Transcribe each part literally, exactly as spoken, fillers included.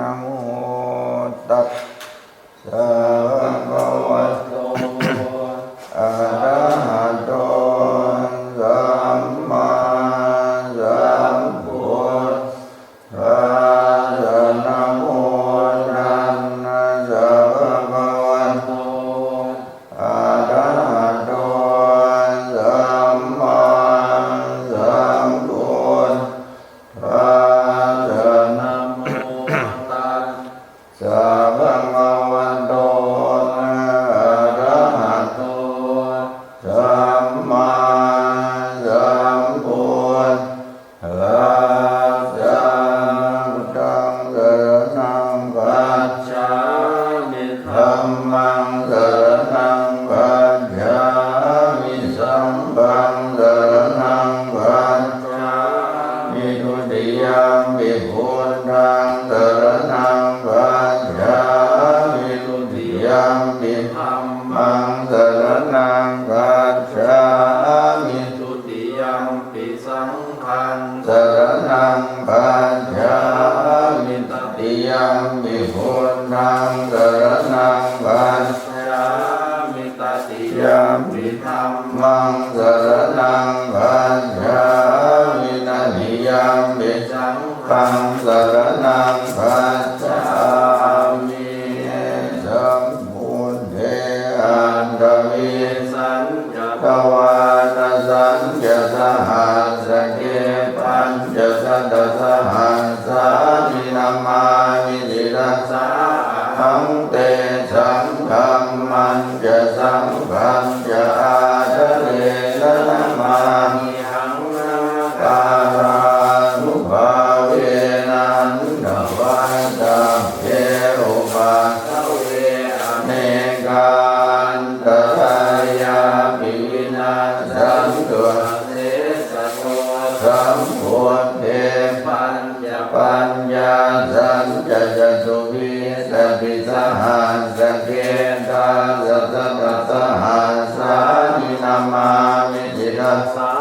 Namo tassa bhagavato arahato sammāsambuddhassa. Namo tassa bhagavato arahato sammāsambuddhassa. Namo tassa bhagavato arahato sammāsambuddhassa. Buddhaṃ saraṇaṃ gacchāmi. Dhammaṃ saraṇaṃ gacchāmi. Saṅghaṃ saraṇaṃ gacchāmi. Dutiyampi buddhaṃ saraṇaṃ gacchāmi. Dutiyampi dhammaṃ saraṇaṃ gacchāmi. Dutiyampi saṅghaṃ saraṇaṃ gacchāmi. Tatiyampi buddhaṃ saraṇaṃ gacchāmi. Tatiyampi dhammaṃ saraṇaṃ gacchāmi. Tatiyampi saṅghaṃ saraṇaṃ gacchāmi. Sambuddhe aṭṭhavīsañca dvādasañca sahassake pañcasatasahassāni namāmi sirasā ahaṃ. Tesaṃ dhammañca saṅghañca ādarena namāmihaṃ. Namakārānubhāvena hantvā sabbe upaddave anekā antarāyāpi vinassantu asesato. Sambuddhe pañcapaññāsañca catuvīsatisahassake dasasatasahassāni namāmi sirasā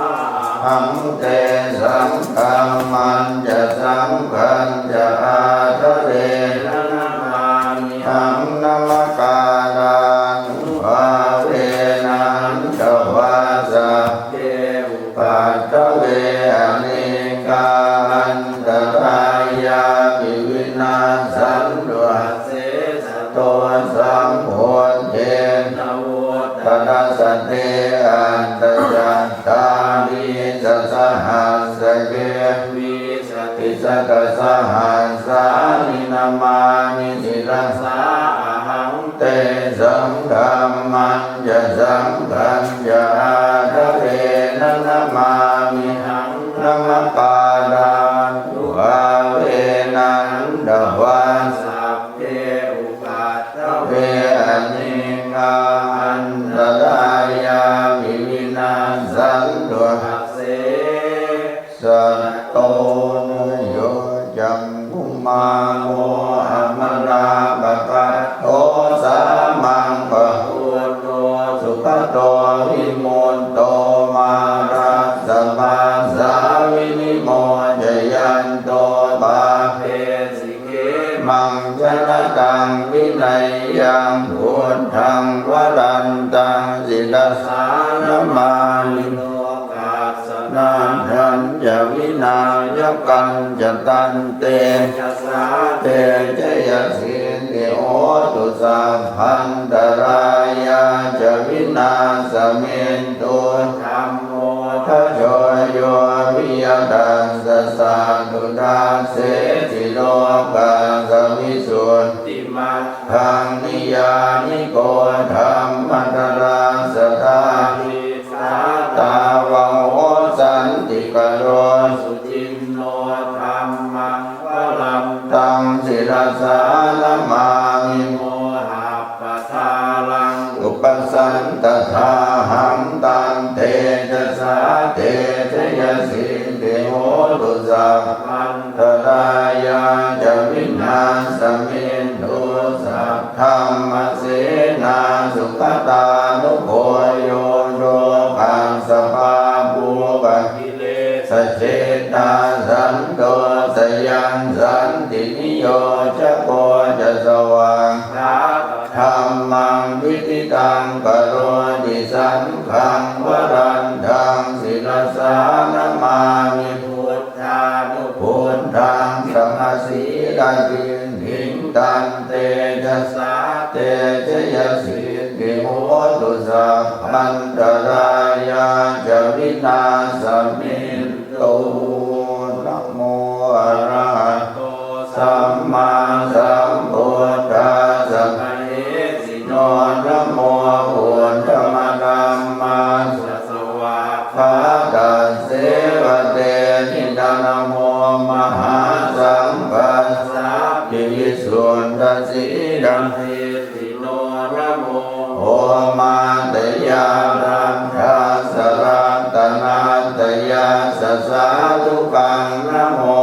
ahaṃ. Tesaṃ dhammañca saṅghañca ādarena namāmihaṃ. Namakārānubhāvena hantvā sabbe upaddave anekā antarāyāpi vinassantu asesato. Sambuddhe navuttarasate aṭṭhacattāḷīsasahassake vīsatisatasahassāni namāmi sirasā ahaṃ. Tesaṃ dhammañca saṅghañca ādarena namāmihaṃ. Namakārānubhāvena hantvā sabbe upaddave anekā antarāyāpi vinassantu ase sato. Yo cakkhumatto mohamalāpakaṭṭho sāmaṃ va buddho sugato vimutto mārassa pāsā vinimocayanto pāpesi khemaṃ janataṃ vineyyaṃ. Buddhaṃ varantaṃ sirasā namāmi lokassa nāthañca vināyakañca. Tantejasā te jayasiddhi hotu sabbantarāyā ca vināsamentu. Dhammo dhajo yo viya tassa satthu dassesi lokassa visuddhimaggaṃ niyyāniko dhammadharassa dāsi sātāvaho santikaro suciṇṇo. Dhammaṃ varantaṃ sirasā namāmi mohappadālaṃ upasantadāhaṃ. Tantejasā te jayasiddhi hotu sabbantarāyā ca vināsamentu. Saddhammasenā sugatānugo yo lokassā pāpūpakilesajetā santo sayaṃ santi niyojako ca svākkhātadhammaṃ viditaṃ karoti saṅghaṃ varandaṃ sirasā namāmi buddhānubuddhaṃ samasīladiṭṭhiṃ. Tantejasā te jayasiddhi hotu sabbantarāyā ca vināsamentu. Namo arahato sammāsambuddhassa mahesino. Namo uttamadhammassa svākkhātasseva tenidha. Namo mahāsaṅghassāpi visuddhasīladiṭṭhino. Namo omātyāraddhassa ratanattayassa sādhukaṃ. Namo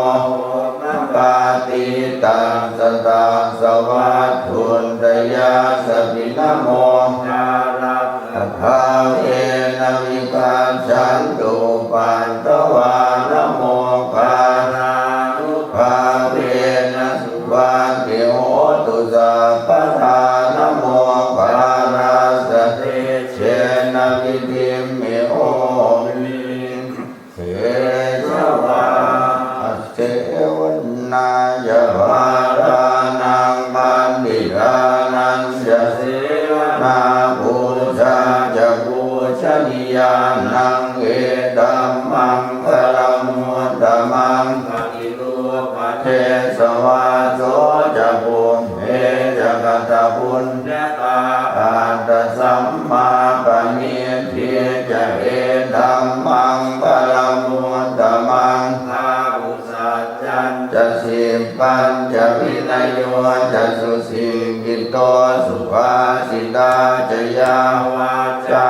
omakātītassa tassa vatthuttayassapi. Namo kārappabhāvena vigacchantu upaddavā. Namo kārānubhāvena suvatthi hotu sabbadā. Namo kārassa tejena vidhimhi homi tejavā. Asevanāya bālānaṃ paṇḍitānañca sevanā, pūjā ca pūjanīyānaṃ etammaṅgalamuttamaṃ. Paṭirūpadesavāso ca pubbe ca katapuññatā, attasammāpaṇidhi ca etammaṅgalamuttamaṃ. Bāhusaccañca sippañca vinayo ca susikkhito, subhāsitā ca yā vācā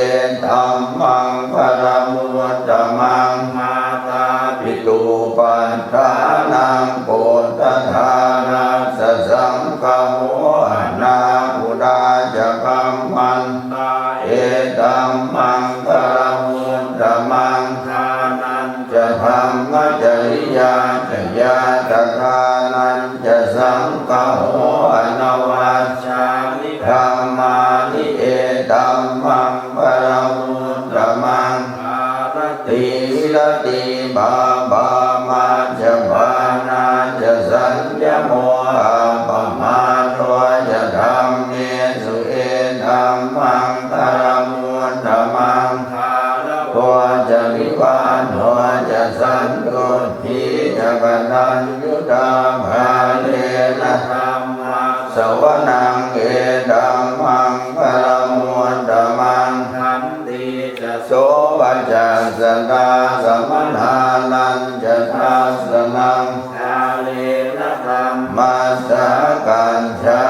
etammaṅgalamuttamaṃ. Mātāpituupaṭṭhānaṃ puttadārassa saṅgaho, anākulā ca kammantā etammaṅgalamuttamaṃ. Dānañca dhammacariyā ca ñātakānañca saṅgaho, anavajjāni dhammāni etammaṅgalamuttamaṃ. Āratī viratī pāpā majjapānā ca saññamo, appamādo ca dhammesu etammaṅgalamuttamaṃ. Gāravo ca nivāto ca santuṭṭhī ca kataññutā, kālena dhammassavanaṃ etammaṅgalamuttamaṃ. Khantī ca sovacassatā samaṇānañca dassanaṃ, kālena dhammasākacchā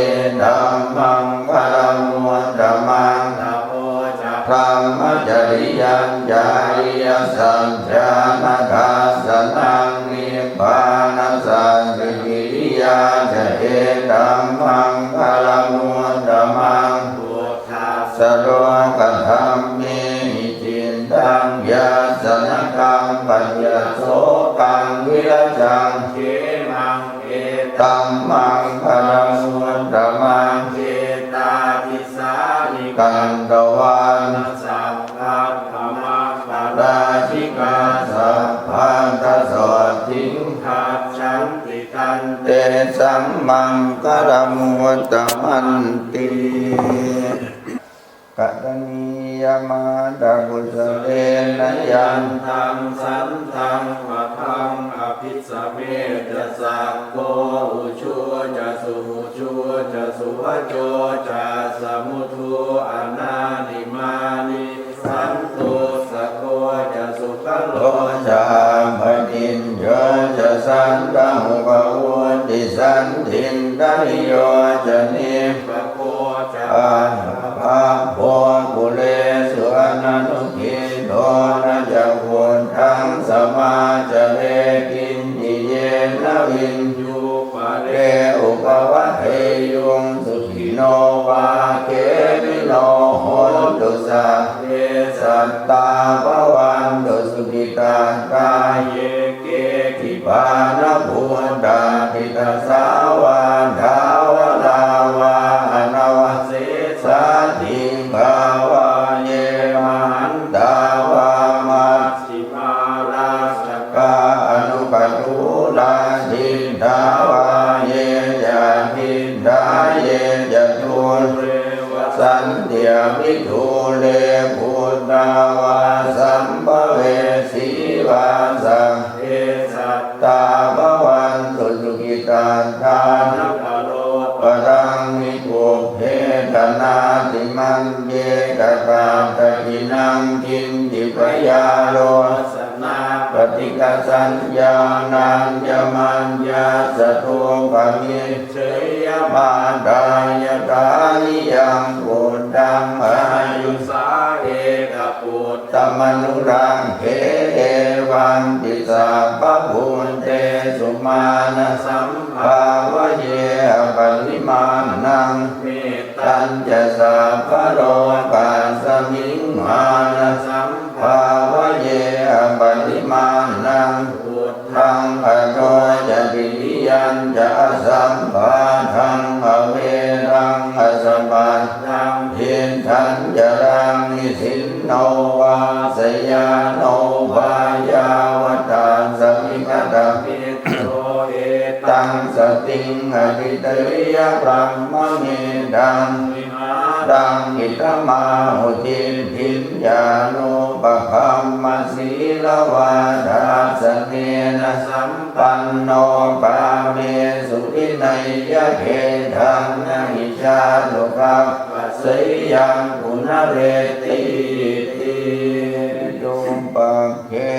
etammaṅgalamuttamaṃ. Tapo ca brahmacariyañca ariyasaccāna dassanaṃ, nibbānasacchikiriyā ca etammaṅgalamuttamaṃ. Phuṭṭhassa lokadhammehi cittaṃ yassa na kampati, asokaṃ virajaṃ khemaṃ etammaṅgalamuttamaṃ. Etādisāni katvāna sabbatthamaparājikā, sabbattha sotthiṃ gacchanti, tantesaṃ maṅgalamuttamanti. Karaṇīyamatthakusalena yan taṃ santaṃ padaṃ abhisamecca, sakko ujū ca suhujū ca, suvaco cassa mudu ananimānī, santussako ca subharo ca, appaṭiñño ca santamupavutti, santindriyo ca nipako ca, ātappabbho kulesu ananugiddho. Na ca khuddaṃ samācare kiñci, yena viññū pare upavadeyyuṃ. Sukhino vā khemino hontu, sabbe sattā bhavantu sukhitattā. Ye keci pāṇabhūtatthi tasā vā thāvarā vā anavasesā, dīghā vā ye mahantā vā majjhimā rassakā aṇukathūlā, diṭṭhā vā ye ca adiṭṭhā ye ca dūre vasanti avidūre, bhūtā vā sambhavesī vā, sabbe sattā bhavantu sukhitattā. Na paro paraṃ nikubbetha, nātimaññetha katthaci naṃ kiñci, byārosanā paṭighasaññā, nāññamaññassa dukkhamiccheyya. Mātā yathā niyaṃ puttaṃ, āyusā ekaputtamanurakkhe, evampi sabbabhūtesu mānasambhāvaye aparimāṇaṃ. Mettañca sabbalokasmiṃ mānasambhāvaye aparimāṇaṃ, uddhaṃ adho ca tiriyañca, asambādhaṃ averaṃ asapattaṃ. Tiṭṭhañcaraṃ nisinno vā, sayāno vā yāvatassa vigatamiddho, etaṃ satiṃ adhiṭṭheyya, brahmametaṃ vihāraṃ idhamāhu. Diṭṭhiñāṇūpagamma sīlavā dassanena sampanno, kāmesu vineyya gedhaṃ, na hi jātu gabbhaseyyaṃ punaretīti. Viruḷhake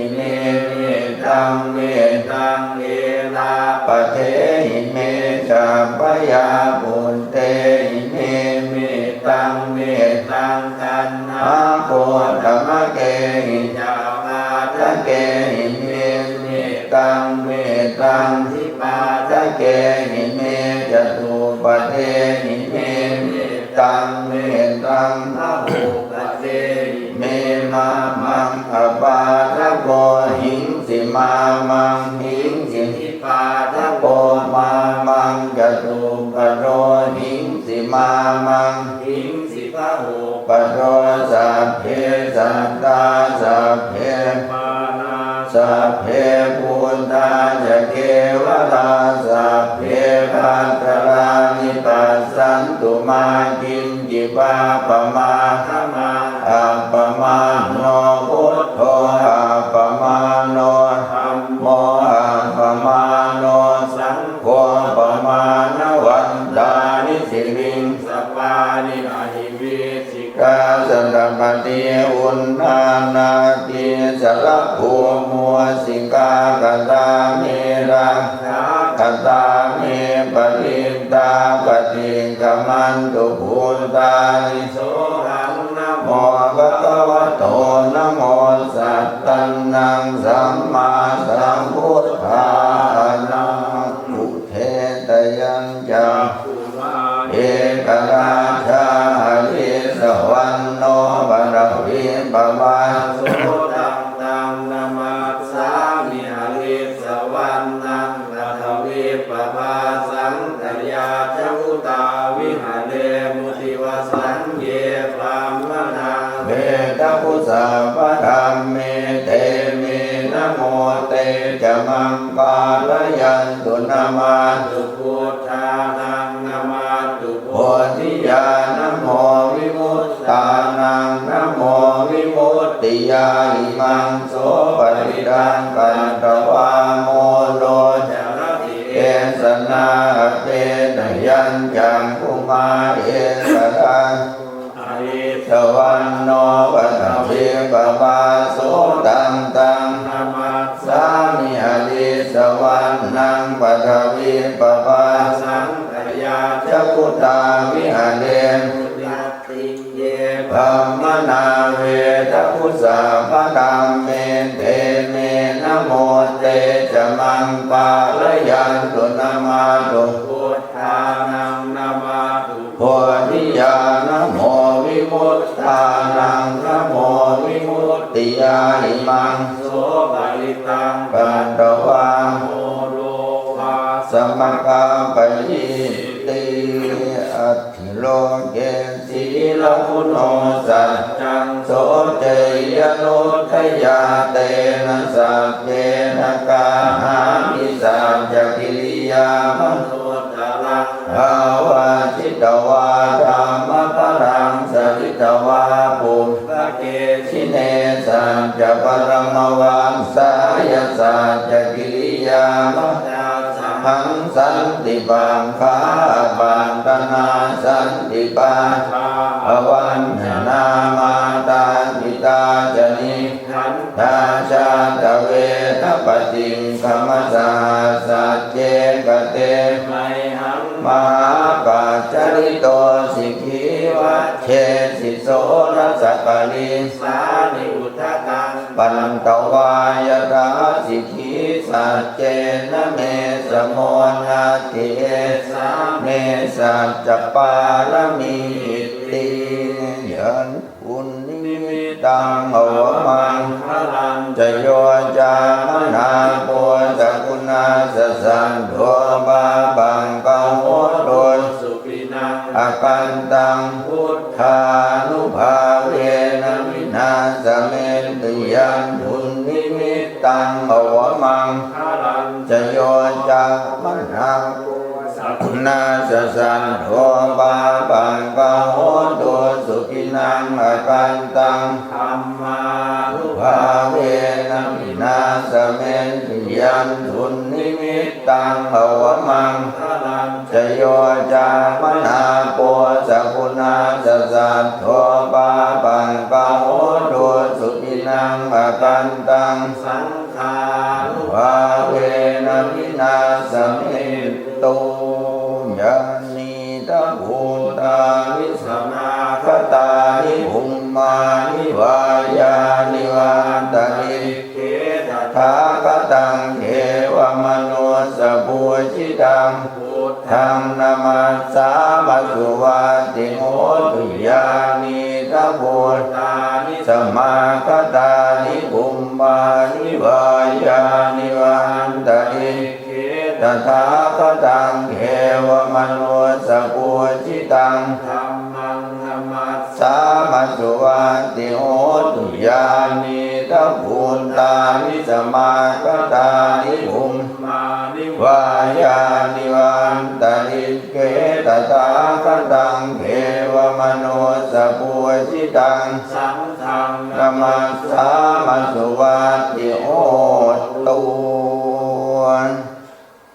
ime metaṃ metaṃ, erāpathehi me ca byāputte ime metaṃ metaṃ, taṇ hā gotamakāhi ca pādakehi me metaṃ metaṃ, dvipādakehi me catuppadehi me metaṃ metaṃ, bahuppadehi me mā maṃ apādako, hiṃsi mā maṃ hiṃsi, dvipādako mā maṃ catuppado, hiṃsi mā maṃ hiṃsi, bahupado. Sabbe sattā sabbe pāṇā sabbe bhūtā ca kevalā, sabbe bhadrāni passantu mā kiñci pāpamāgamā. Appamāṇo buddho appamāṇo dhammo appamāṇo saṅgho, pamāṇavantāni siriṃsapāni ahi vicchikā satapadī uṇṇānābhī sarabū mūsikā, katā me rakkhā katā me parittā, paṭikkamantu bhūtāni. Sohaṃ namo bhagavato namo sattannaṃ sammāsambuddhānaṃ. Udetayañcakkhumā ekarājā harissavaṇṇo paṭhavippabhāso, taṃ taṃ namassāmi harissavaṇṇaṃ paṭhavippabhāsaṃ, tayajja vutā viharemu divasaṃ. Ye brāhmaṇā vedagu sabbadhamme, te me namo te ca maṃ pālayantu. Namatthu buddhānaṃ namatthu bodhiyā, namo vimuttānaṃ namo vimuttiyā, imaṃ so parittaṃ katvā moro carati esanā. Apetayañcakkhumā ekarājā harissavaṇṇo paṭhavippabhāso, taṃ taṃ namassāmi harissavaṇṇaṃ paṭhavippabhāsaṃ, tayajja vutā viharemu. Ye brāhmaṇā vedagu sabbadhamme, te me namo te ca maṃ pālayantu. Namatthu buddhānaṃ namatthu bodhiyā, namo vimuttānaṃ namo vimuttiyā, imaṃ so parittaṃ katvā moro vā makāpayīti. Atthi loke sīlaguṇo saccaṃ soceyyanuddayā, tena saccena kāhāmi saccakiriyamanuttaraṃ. Āvajjitvā dhammabalaṃ saritvā pubbake jine saccabalamavassāya, saccakiriyamatejasā mahaṃ santi pakkhā apattanā santi pādā avaññanā mātā pitā ca nikkhan dā jātaveda paṭikkama. Saha sacce kate mayhaṃ mahāpajjalito sikhī vajjesi soḷasa karīsāni udakaṃ patvā yathā sikhī. Saccena me samo natthi esā me saccapāramīti. Yan dunnimittaṃ avamaṅgalañca yo cāmanāpo sakuṇassa saddo pāpaggaho dussupinaṃ akantaṃ buddhānubhāvena vināsamentu. Yan dunnimittaṃ avamaṅgalañca yo cāmanāpo sakuṇassa saddo pāpaggaho dussupinaṃ akantaṃ dhammānubhāvena vināsamentu. Yan dunnimittaṃ avamaṅgalañca yo cāmanāpo sakuṇassa saddo pāpaggaho dussupinaṃ akantaṃ saṅghānubhāvena vināsamentu. Yānīdha bhūtāni samāgatāni bhummāni vā yāni va antalikkhe tathāgataṃ devamanussapūjitaṃ buddhaṃ namassāma suvatthi hotu. Yānīdha bhūtāni samāgatāni bhummāni vā yāni va antalikkhe tathāgataṃ devamanussapūjitaṃ dhammaṃ namassāma suvatthi hotu. Yānīdha bhūtāni samāgatāni bhummāni vā yāni va antalikkhe tathāgataṃ devamanussapūjitaṃ saṅghaṃ namassāma suvatthi hotu.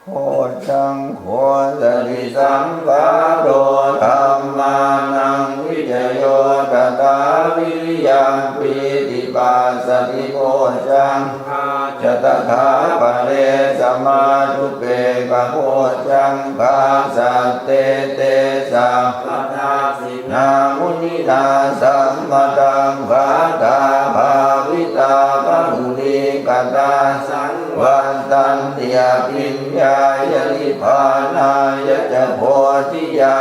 Bojjhaṅgo satisaṅkhāto dhammānaṃ vicayo tathā viriyampīti passaddhi bojjhaṅgā ca tathāpare samādhupekkhabojjhaṅgā sattete sabbadassinā muninā sammadakkhātā bhāvitā bahulīkatā saṃvattanti abhiññāya nibbānāya ca bodhiyā.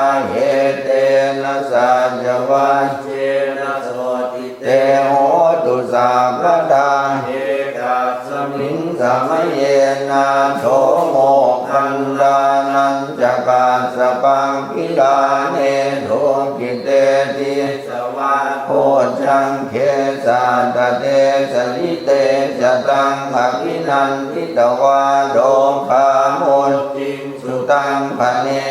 Etena saccavajjena sotthi te hotu sabbadā. Ekasmiṃ samaye nātho moggallānañca kassapaṃ gilāne dukkhite disvā bojjhaṅge satta desayi. Te ca taṃ abhinanditvā rogā mucciṃsu taṅkhaṇe.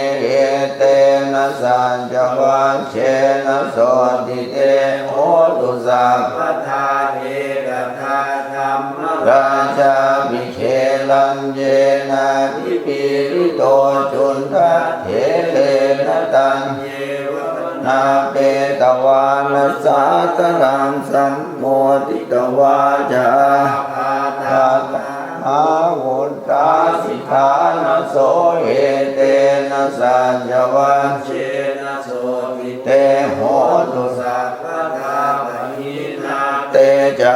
Etena saccavajjena sotthi te hotu sabbadā. Ekadā dhammarājāpi gelaññenābhipīḷito cundattherena taññeva bhaṇāpetvāna sādaraṃ sammoditvā ca ābādhā tamhā vuṭṭhāsi ṭhānaso. Etena saccavajjena sotthi te hotu sabbadā. Pahīnā te ca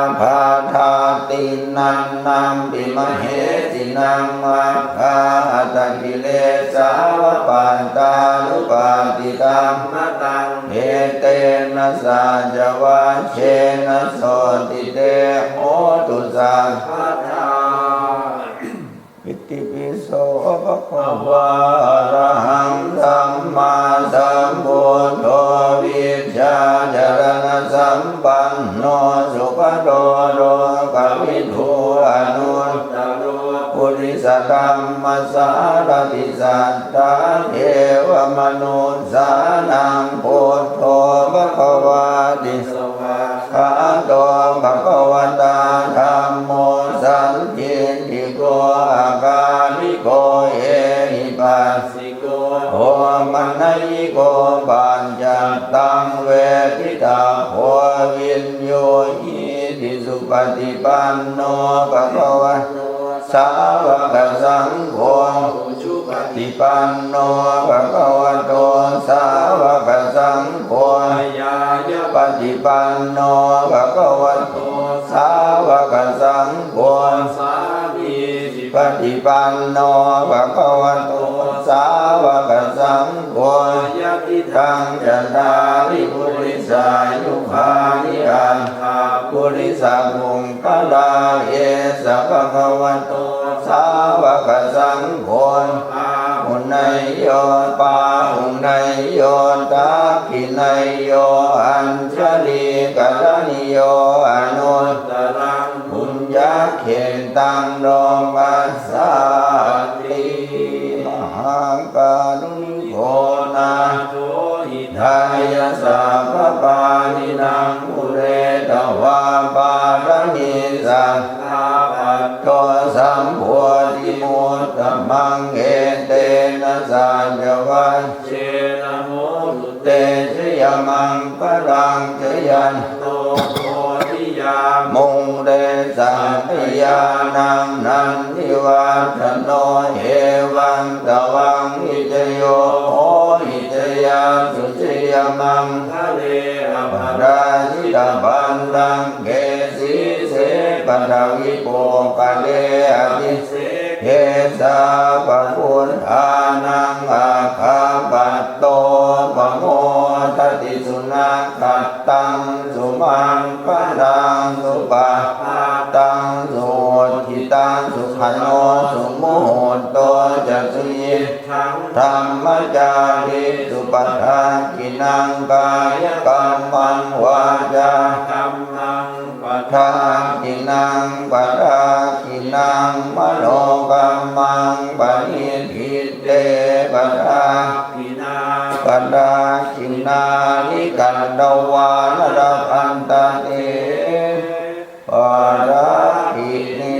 ābādhā tiṇṇannampi mahesinaṃ maggāhatakilesā va pattānuppattidhammataṃ. Etena saccavajjena sotthi te hotu sabbadā. Itipi so bhagavā bhagavā arahaṃ sammāsambuddho vijjācaraṇasampanno sugato lokavidū anuttaro purisadammasārathi satthā devamanussānaṃ buddho bhagavāti. Svākkhāto bhagavatā dhammo sandiṭṭhiko akāliko ehipassiko opanayiko paccattaṃ veditabbo viññūhīti. Supaṭipanno bhagavato sāvakasaṅgho, ujupaṭipanno bhagavato sāvakasaṅgho, ñāyapaṭipanno bhagavato sāvakasaṅgho, sāmīcipaṭipanno bhagavato sāvakasaṅgho, yadidaṃ cattāri purisayugāni aṭṭha purisapuggalā, esa bhagavato sāvakasaṅgho, āhuneyyo pāhuneyyo dakkhiṇeyyo añjalikaraṇīyo anuttaraṃ puññakkhettaṃ lokassāti. Mahākāruṇiko nātho hitāya sabbapāṇinaṃ pūretvā pāramī sabbā patto sambodhimuttamaṃ. Etena saccavajjena hotu te jayamaṅgalaṃ. Jayanto bodhiyā mūle sakyānaṃ nandivaḍḍhano, evaṃ tvaṃ vijayo hohi jayassu jayamaṅgale. Aparājitapallaṅke sīse paṭhavipokkhare abhiseke sabbabuddhānaṃ aggappatto pamodati. Sunakkhattaṃ sumaṅgalaṃ supabhātaṃ suhuṭṭhitaṃ sukhaṇo sumuhutto ca suyiṭṭhaṃ brahmacārisu. Padakkhiṇaṃ kāyakammaṃ vācākammaṃ padakkhiṇaṃ padakkhiṇaṃ manokammaṃ paṇidhī te padakkhiṇā. Padakkhiṇāni katvāna labhantatthe padakkhiṇe.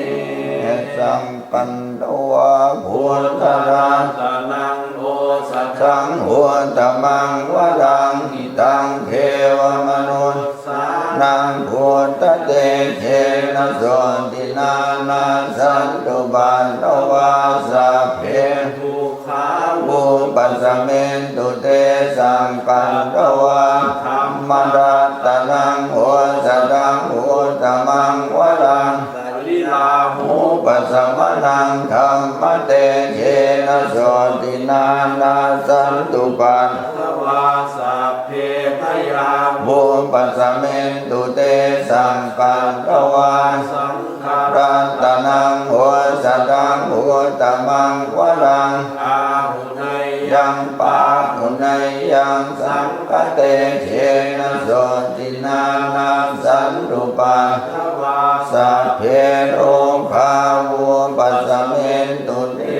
Sakkatvā buddharatanaṃ osathaṃ uttamaṃ varaṃ hitaṃ devamanussānaṃ buddhatejena sotthinā nassantupaddavā sabbe dukkhā vūpasamentu te. Sakkatvā dhammaratanaṃ osathaṃ uttamaṃ varaṃ pariḷāhūpasamanaṃ dhammatejena sotthinā nassantupaddavā sabbe bhayā vūpasamentu te. Sakkatvā saṅgharatanaṃ osathaṃ uttamaṃ varaṃ āhuneyyaṃ pāhuneyyaṃ saṅghatejena sotthinā nassantupaddavā sabbe rogā vūpasamentu te.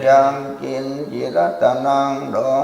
Yaṅkiñci ratanaṃ lo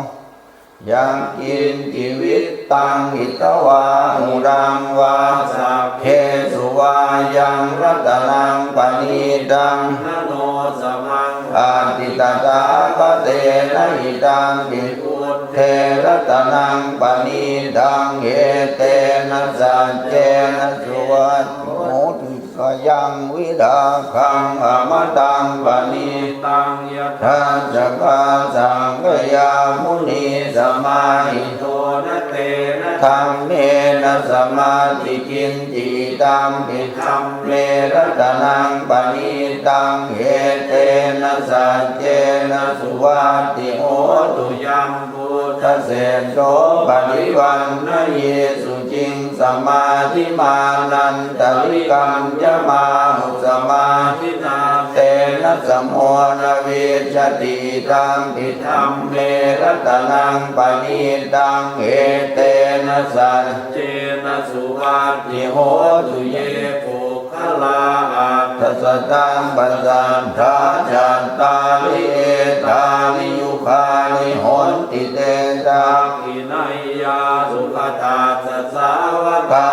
yaṅkiñci vittaṃ idha vā huraṃ vā saggesu vā yaṃ ratanaṃ paṇītaṃ na no samaṃ atthi tathāgatena idampi buddhe ratanaṃ paṇītaṃ etena saccena suvatthi hotu. Khayaṃ virāgaṃ amataṃ paṇītaṃ yadajjhagā sakyamunī samāhito na tena dhammena samatthi kiñci idampi dhamme ratanaṃ paṇītaṃ etena saccena suvatthi hotu. Yam buddhaseṭṭho parivaṇṇayī suciṃ samādhimānantarikaññamāhu samādhinā tena samo na vijjati, idampi dhamme ratanaṃ paṇītaṃ, etena saccena suvatthi hotu. Ye puggalā aṭṭha sataṃ pasaṭṭhā, cattāri etāni yugāni honti, te dakkhiṇeyyā sugatassa sāvakā,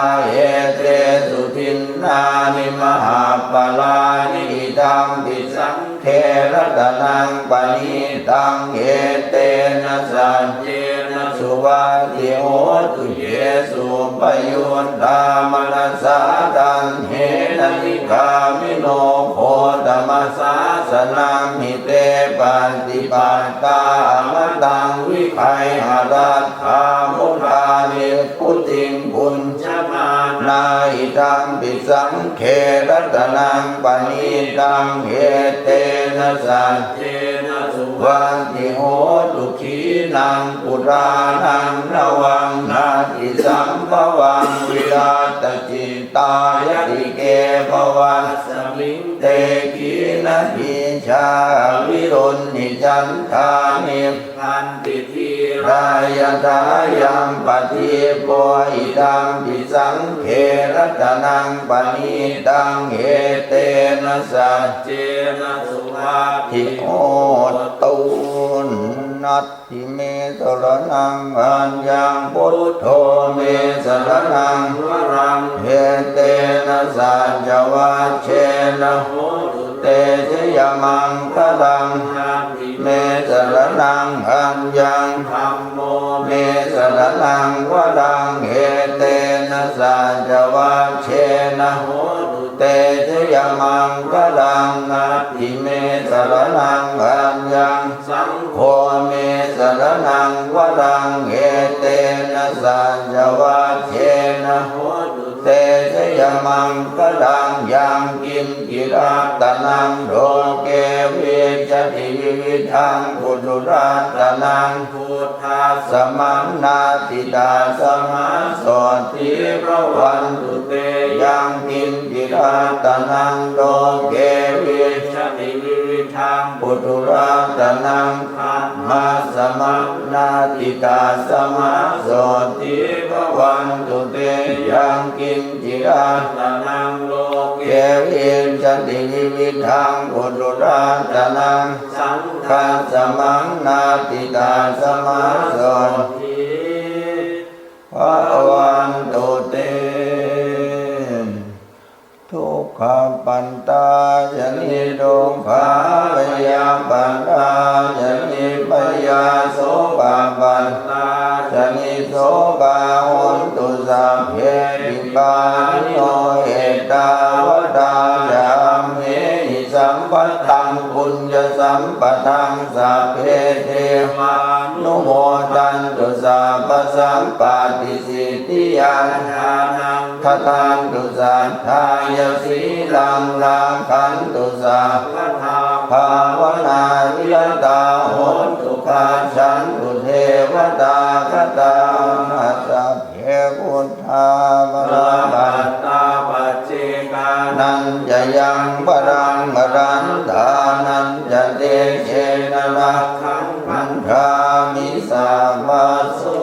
etesu dinnāni mahapphalāni, idampi saṅ ghe ratanaṃ paṇītaṃ, etena saccena suvatthi hotu. Ye suppayuttā manasā daḷhena, nikkāmino gotamasāsanamhi, te pattipattā amataṃ vigayha, laddhā mudhā nibbutiṃ bhuñjamānā, idampi saṅ ghe ratanaṃ paṇītaṃ, etena saccena suvatthi hotu. Khīṇaṃ purāṇaṃ navaṃ natthi sambhavaṃ, virattacittāyatike bhavasmiṃ, te khīṇabījā avirūḷhichandā, nib banti dhīrā yathāyampadīpo, idampi saṅghe ratanaṃ paṇītaṃ, etena saccena suvatthi hotu. Natthi me saraṇaṃ aññaṃ, buddho me saraṇaṃ varaṃ, etena saccavajjena hotu te jayamaṅgalaṃ. Natthi me saraṇaṃ aññaṃ, dhammo me saraṇaṃ varaṃ, etena saccavajjena hotu te jayamaṅgalaṃ. Natthi me saraṇaṃ aññaṃ, saṅgho me saraṇaṃ varaṃ, etena saccavajjena hotu te jayamaṅgalaṃ. Yaṅkiñci ratanaṃ loke vijjati vividhaṃ puthu ratanaṃ, buddhasamaṃ natthi tasmā sotthī bhavantu te. Yaṅkiñci ratanaṃ loke vijjati vividhaṃ puthu ratanaṃ, dhammasamaṃ natthi tasmā sotthī bhavantu te. Yaṅkiñci ratanaṃ loke vijjati vividhaṃ puthu ratanaṃ, saṅghasamaṃ natthi tasmā sotthī bhavantu te. Dukkhappattā ca niddukkhā, bhayappattā ca nibbhayā, sokappattā ca nissokā hontu sabbepi pāṇino. Ettāvatā ca amhehi sambhataṃ puññasampadaṃ sabbe devānumodantu sabbasampattisiddhiyā. Dānaṃ dadantu saddhāya, sīlaṃ rakkhantu sabbadā, bhāvanābhiratā hontu, gacchantu devatāgatā. Sabbe buddhā balappattā, paccekānañca yaṃ balaṃ, arahantānañca tejena, rakkhaṃ bandhāmi sabbaso.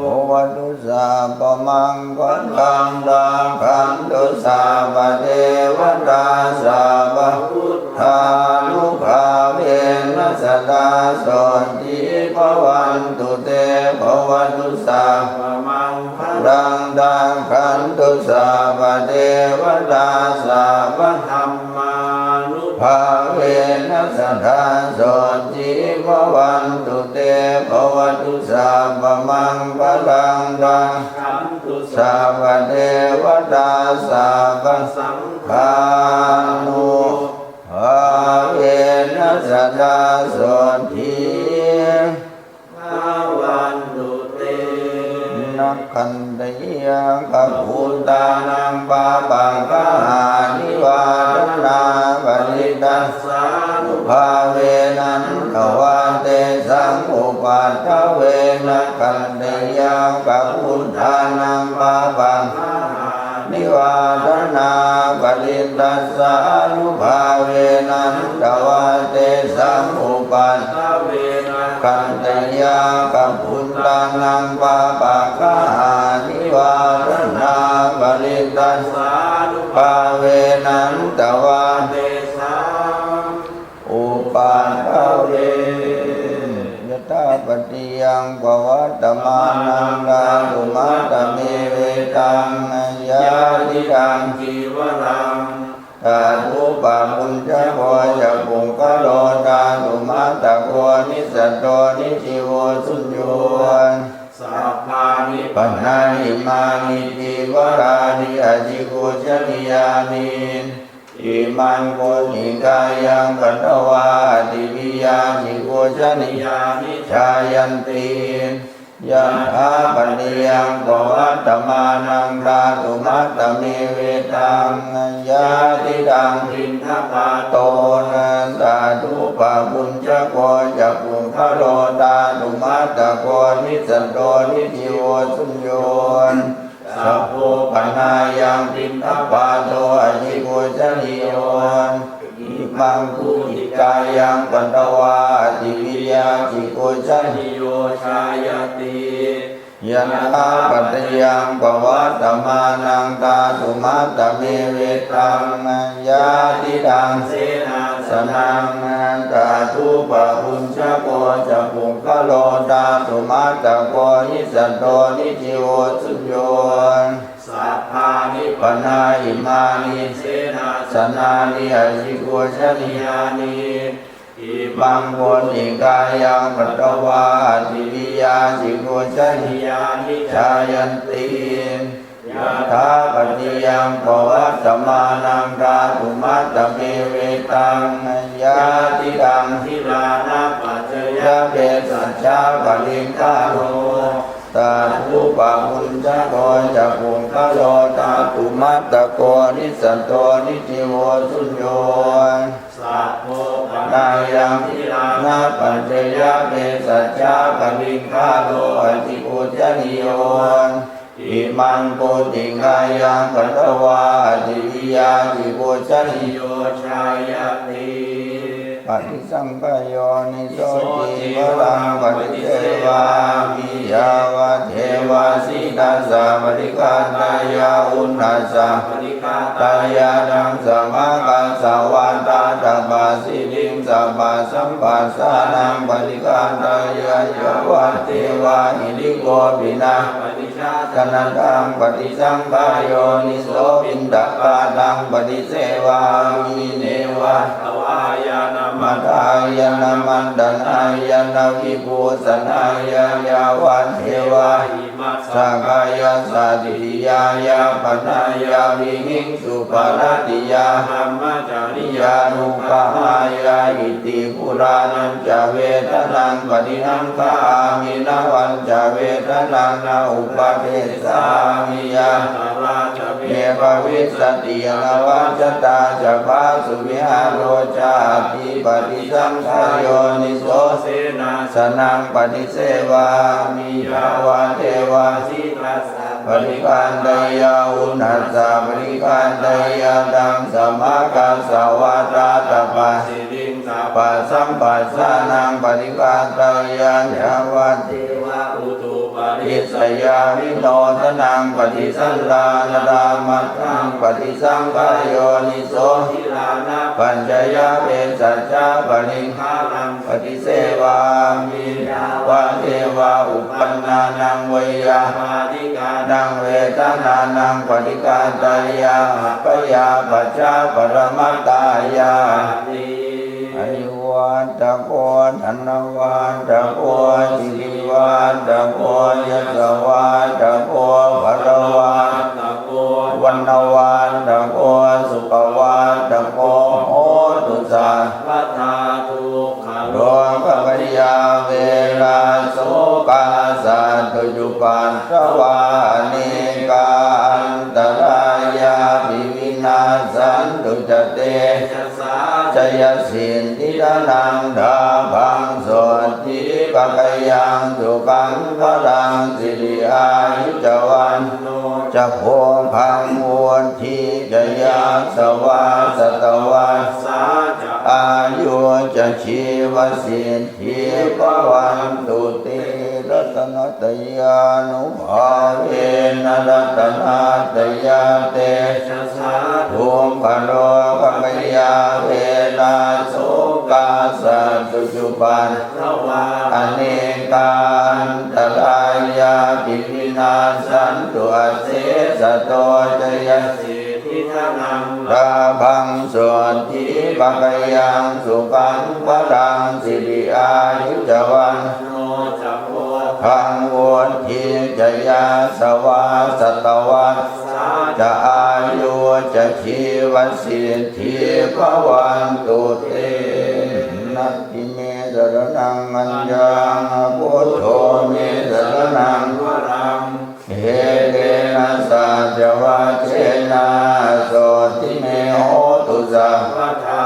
Bhavatu sabbamaṅgalaṃ, rakkhantu sabbadevatā, sabbabuddhānubhāvena sadā sotthī bhavantu te. Bhavatu sabbamaṅgalaṃ, rakkhantu sabbadevatā, sabbadhammānubhāvena sadā sotthī bhavantu te. Bhavatu sabbamaṅgalaṃ, rakkhantu sabbadevatā, sabbasaṅghānubhāvena sadā sotthī bhavantu te. Nakkhattayakkhabhūtānaṃ pāpaggahanivāraṇā, parittassānubhāvena hantvā tesaṃ upaddave. Nakkhattayakkhabhūtānaṃ pāpaggahanivāraṇā, nivāraṇā parittassānubhāvena hantvā tesaṃ upaddave nakkhattayakkhabhūtānaṃ pāpaggahanivāraṇā parittassānubhāvena hantvā tesaṃ upaddave. Yathāpaccayaṃ pavattamānaṃ dhātumattamevetaṃ yadidaṃ cīvaraṃ. Tathūpabhuñjako ca puggalo dhātumattako nissatto nijjīvo suñño. Sabbāni pana imāni cīvarāni ajigucchanīyāni. Imaṃ pūtikāyaṃ patvā ativiya jigucchanīyāni jāyanti. Yathāpaccayaṃ pavattamānaṃ dhātumattamevetaṃ yadidaṃ piṇḍapāto tathūpabhuñjako ca puggalo dhātumattako nissatto nijjīvo suñño. Sabbo panāyaṃ piṇḍapāto ajigucchanīyo. Imaṃ pūtikāyaṃ patvā ativiya jigucchanīyo jāyanti. Yathāpaccayaṃ pavattamānaṃ dhātumattamevetaṃ yadidaṃ senāsanaṃ tathūpabhuñjako ca puggalo dhātumattako nissatto nijjīvo suñño. Sabbāni pana imāni senāsanāni ajigucchanīyāni. Imaṃ pūtikāyaṃ patvā ativiya jigucchanīyāni jāyanti. Yathāpaccayaṃ pavattamānaṃ dhātumattamevetaṃ yadidaṃ gilānapaccayabhesajjaparikkhāro tathūpabhuñjako ca puggalo dhātumattako nissatto nijjīvo suñño. Sabbo panāyaṃ gilānapaccayabhesajjaparikkhāro ajigucchanīyo. Imaṃ pūtikāyaṃ patvā ativiya jigucchanīyo jāyanti. Paṭisaṅkhā yoniso cīvaraṃ paṭisevāmi yāvadeva sītassa paṭighātāya uṇhassa paṭighātāya ḍaṃsamakasavātātapasiriṃsapasamphassānaṃ paṭighātāya yāvadeva hirikopinapaṭicchādanatthaṃ. Paṭisaṅkhā yoniso piṇḍapātaṃ paṭisevāmi neva davāya na madāya na maṇḍanāya na vibhūsanāya yāvadeva imassa kāyassa ṭhitiyā yāpanāya vihiṃsuparatiyā brahmacariyānuggahāya iti purāṇañca vedanaṃ paṭihaṅkhāmi navañca vedanaṃ na uppādessāmi yātrā ca me bhavissati anavajjatā ca phāsuvihāro cāti. Paṭisaṅkhā yoniso senāsanaṃ paṭisevāmi yāvadeva sītassa paṭighātāya uṇhassa paṭighātāya ḍaṃsamakasavātātapasiriṃsapasamphassānaṃ paṭighātāya yāvadeva utuparissayavinodanaṃ paṭisallānārāmatthaṃ. Paṭisaṅkhā yoniso gilānapaccayabhesajjaparikkhāraṃ paṭisevāmi yāvadeva uppannānaṃ veyyābādhikānaṃ vedanānaṃ paṭighātāya abyāpajjhaparamatāyāti. Āyuvaḍḍhako dhanavaḍḍhako sirivaḍḍhako yasavaḍḍhako balavaḍḍhako vaṇṇavaḍḍhako sukhavaḍḍhako hotu sabbadā. Dukkharogabhayā verā sokā sattu cupaddavā anekā antarāyāpi vinassantu ca tejasā. Jayasiddhi dhanaṃ lābhaṃ sotthi bhāgyaṃ sukhaṃ balaṃ siri āyu ca vaṇṇo ca bhogaṃ vuḍḍhī ca yasavā satavassā ca āyū ca jīvasiddhī bhavantu te. Ratanattayānubhāvena ratanattayatejasā dukkharogabhayā verā sokā sattu cupaddavā anekā antarāyāpi vinassantu asesato. Jayasiddhi dhanaṃ lābhaṃ sotthi bhāgyaṃ sukhaṃ balaṃ siri āyu ca vaṇṇo ca bhogaṃ vuḍḍhī ca yasavā satavassā ca āyū ca jīvasiddhī bhavantu te. Natthi me saraṇaṃ aññaṃ, buddho me saraṇaṃ varaṃ, etena saccavajjena sotthi me hotu sabbadā.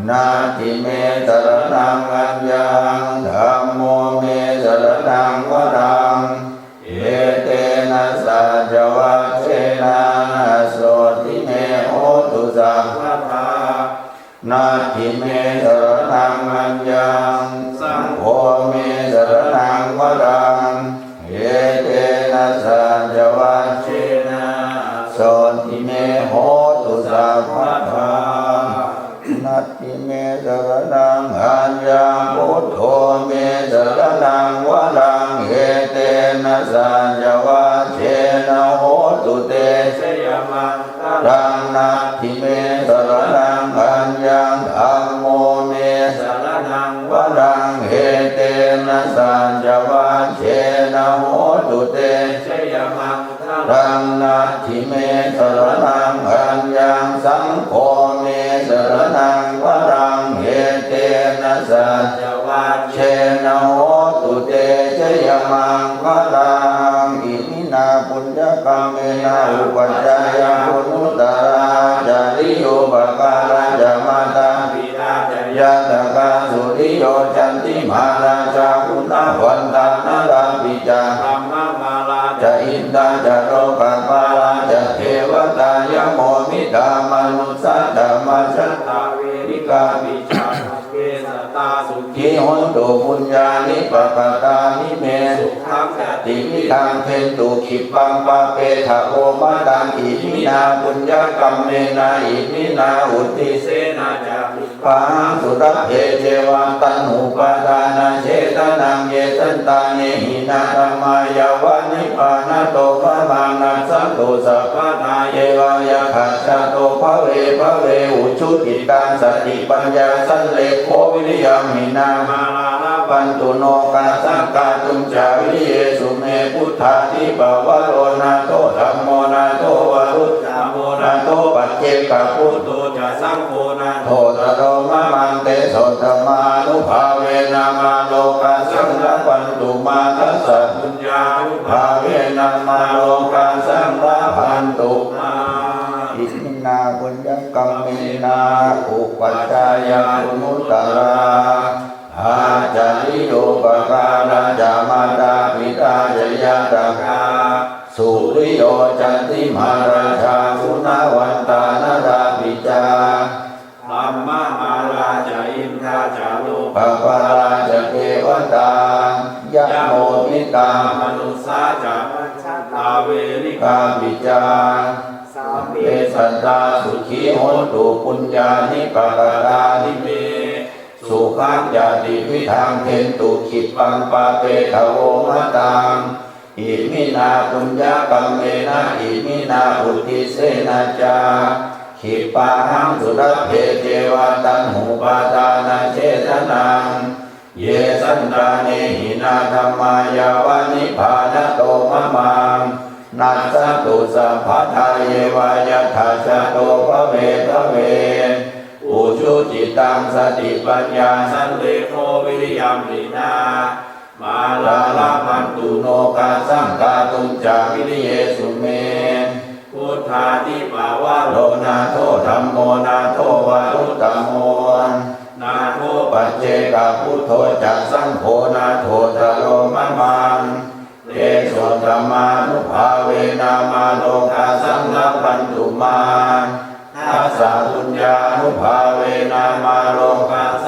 Natthi me saraṇaṃ aññaṃ, dhammo me saraṇaṃ varaṃ, etena saccavajjena sotthi me hotu sabbadā. Natthi me saraṇaṃ aññaṃ, saṅgho me saraṇaṃ varaṃ, etena saccavajjena sotthi me hotu sabbadā. Natthi me saraṇaṃ aññaṃ, buddho me saraṇaṃ varaṃ, etena saccavajjena hotu te jayamaṅ galaṃ. Natthi me saraṇaṃ aññaṃ, dhammo me saraṇaṃ varaṃ, etena saccavajjena hotu te jayamaṅgalaṃ. Natthi me saraṇaṃ aññaṃ, saṅgho me saraṇaṃ varaṃ, etena saccavajjena hotu te jayamaṅgalaṃ. Imi na puññakammena upajjhāyā guṇuttarā ācariyūpakārā ca mātā pitā ca ñātakā suriyo candimā rājā guṇavantā narāpi ca brahmamārā ca indā ca lokapālā ca devatā yamo mittā manussā ca majjhattā verikāpi ca sabbe sattā sukhī hontu puññāni pakatāni me sukhañca tividhaṃ dentu khippaṃ pāpetha vo mataṃ. Iminā puññakammena iminā uddisena ca khippāhaṃ sulabhe ceva taṇhupādānachedanaṃ. Ye santāne hīnā dhammā yāva nibbānato mamaṃ nassantu sabbadā yeva yattha jāto bhave bhave ujucittaṃ satipaññā sallekho viriyamhinā mārā labhantu nokāsaṃ kātuñca viriyesu me. Buddhādhipavaro nātho dhammo nātho varuttamo nātho paccekabuddho ca saṅgho nāthottaro mamaṃ tesottamānubhāvena mārokāsaṃ labhantu mā tassa puññānubhāvena mārokāsaṃ labhantu mā. Iminā puññakammena upajjhāyā guṇuttarā ācariyūpakārā ca mātā pitā ca ñātakā suriyo candimā rājā guṇavantā narāpi ca brahmamārā ca indā ca lokapālā ca devatā yamo mittā manussā ca majjhattā verikāpi ca sabbe sattā sukhī hontu puññāni pakatāni me sukhañca tividhaṃ dentu khippaṃ pāpetha vo mataṃ. Iminā puññakammena iminā uddisena ca khippāhaṃ sulabhe ceva taṇhupādānachedanaṃ. Ye santāne hīnā dhammā yāva nibbānato mamaṃ nassantu sabbadā yeva yattha jāto bhave bhave ujucittaṃ satipaññā sallekho viriyamhinā mārā labhantu nokāsaṃ kātuñca viriyesu me. Buddhādhipavaro nātho dhammo nātho varuttamo nātho Paccekabuddho ca saṅgho nāthottaro mamaṃ. Tesottamānubhāvena mārokāsaṃ labhantu mā. Dassapuññānubhāvena mārokā